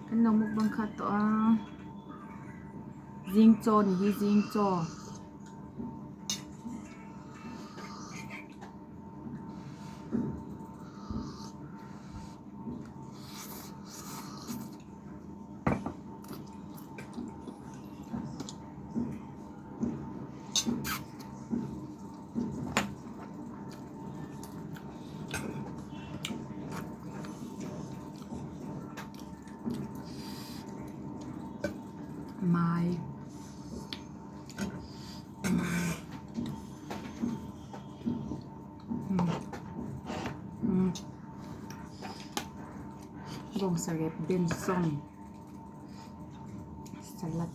Kan lo mukbang khat tawh a zing chaw ni hi zing chaw. Mai Bawngsa rep bensawm salad.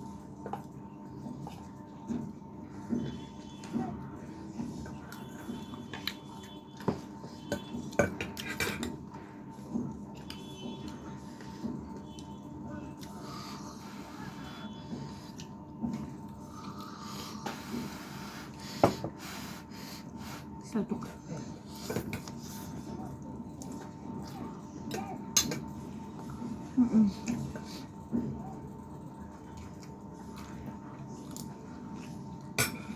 Saltuk.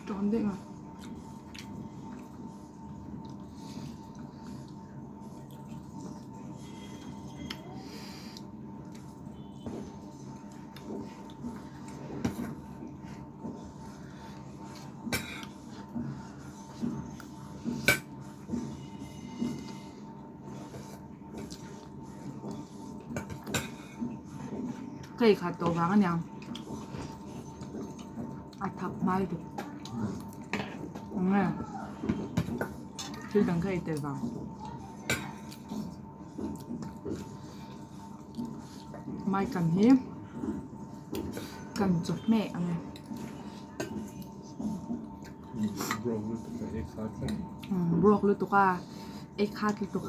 Tròn đấy mà. Ka ei khat tawh vang aniang a thak hmai tuk enge thil dang ka ei tel vang. Mai kan hi kan chawhmeh ang e. Broke lutuk a ei khat tlat. Broke lutuk a ei khat lutuk.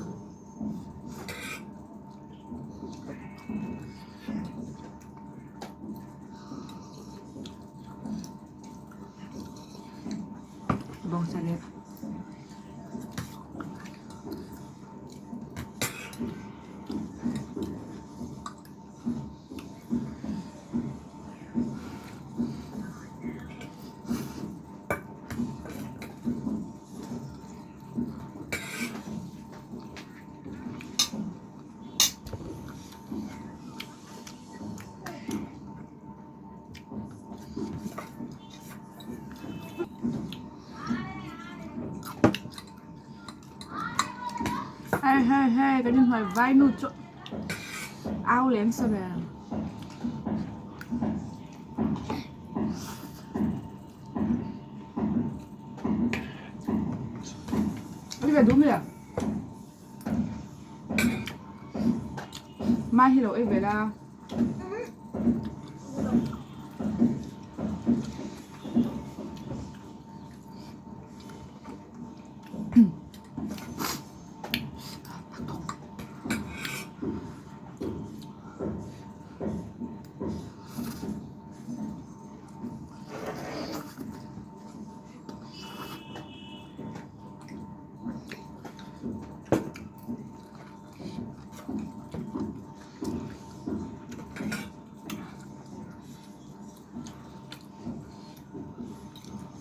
Bawngsa rep. Hei hei hei kan inhnuai vai nu chu au lem sa ve. Đi về đúng rồi à? Mai hi lo ei ve la.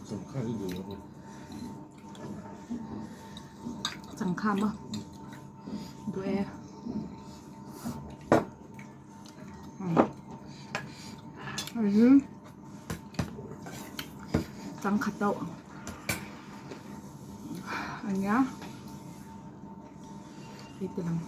Changkha hi duh lo. Changkha maw? Duh e. Changkha tauh ania hei te lang.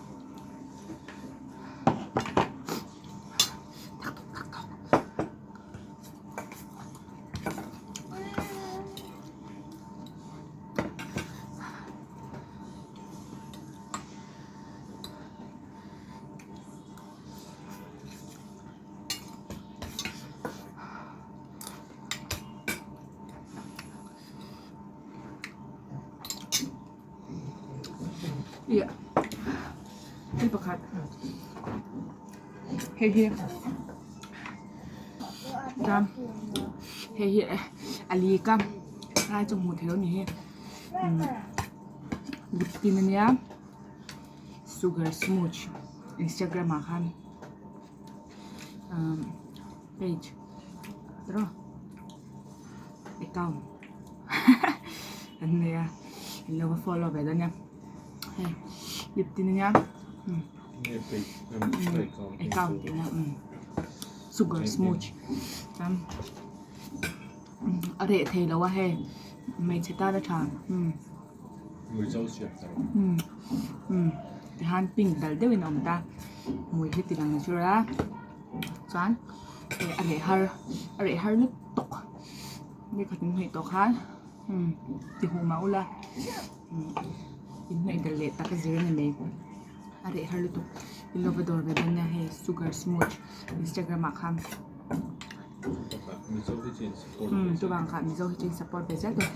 Iya thil pakhat hei hi chuan hei hi a li ka lai chu hmuh theih loh a ni hi lip tin ania. Sugar Smooch Instagram ah khan umm page tiraw account an nei a in lo va follow ve dawn nia hei lip tint ania account tihna umm Sugar Smooch chuan a reh thei lo a hei hmeichhe tan a tha umm. Tihian pink dal deuhin a awm ta hmui hi ti lang natural a chuan hei a reh har a reh har lutuk ni khat in hnawih tawh khan ti huh mah ula in hnawih dal leh tak a zir a ni mai a reh har lutuk in lo va dawr ve dawn nia hei sugar smooch instagram ah khan. Chuvang kha Mizo hi chu in support ve zel tur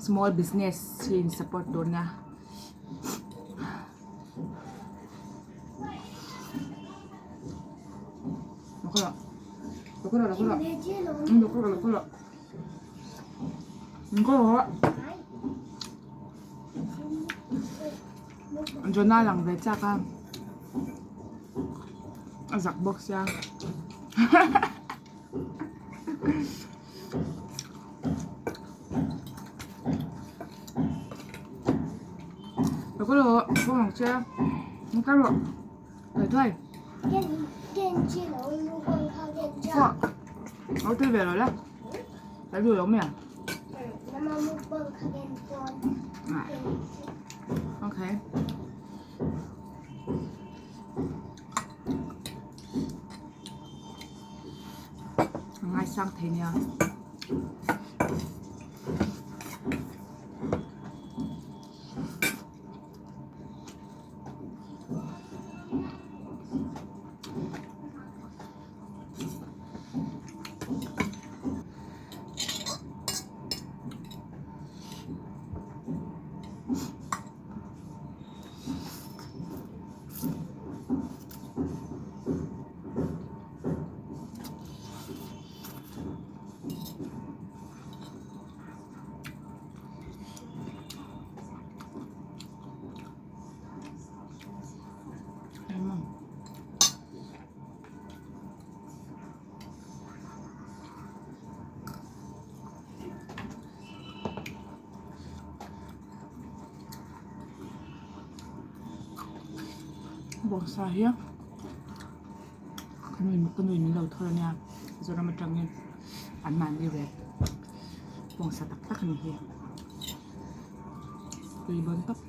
small business hi in support tur nia. Jonah lang ve chak a a zak bawk sia. Okay. A ngaisang thei nia. Bawngsa hi ka nu ka nu in min lo thawr ania Mizoram atangin an mahni rep bawngsa tak tak a ni hi tui bawn tawp.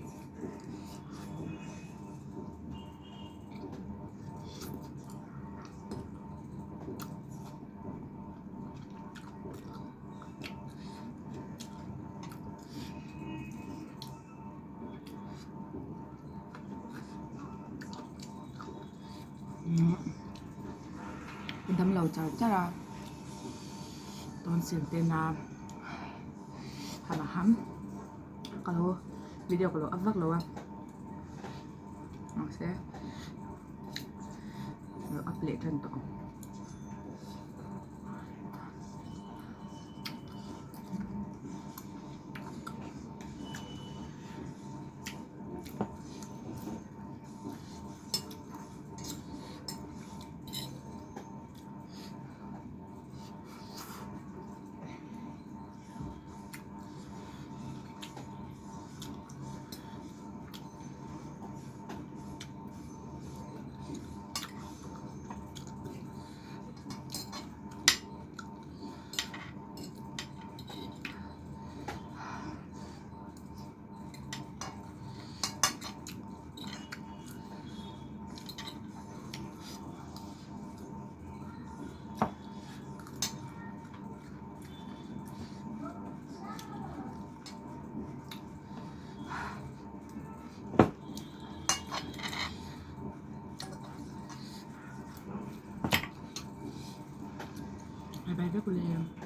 Damlo char char a tawnsil te na ham a ham ka lo video ka lo up vak lo a mahse ka lo up leh tan tawh ang. Bye bye vek ule.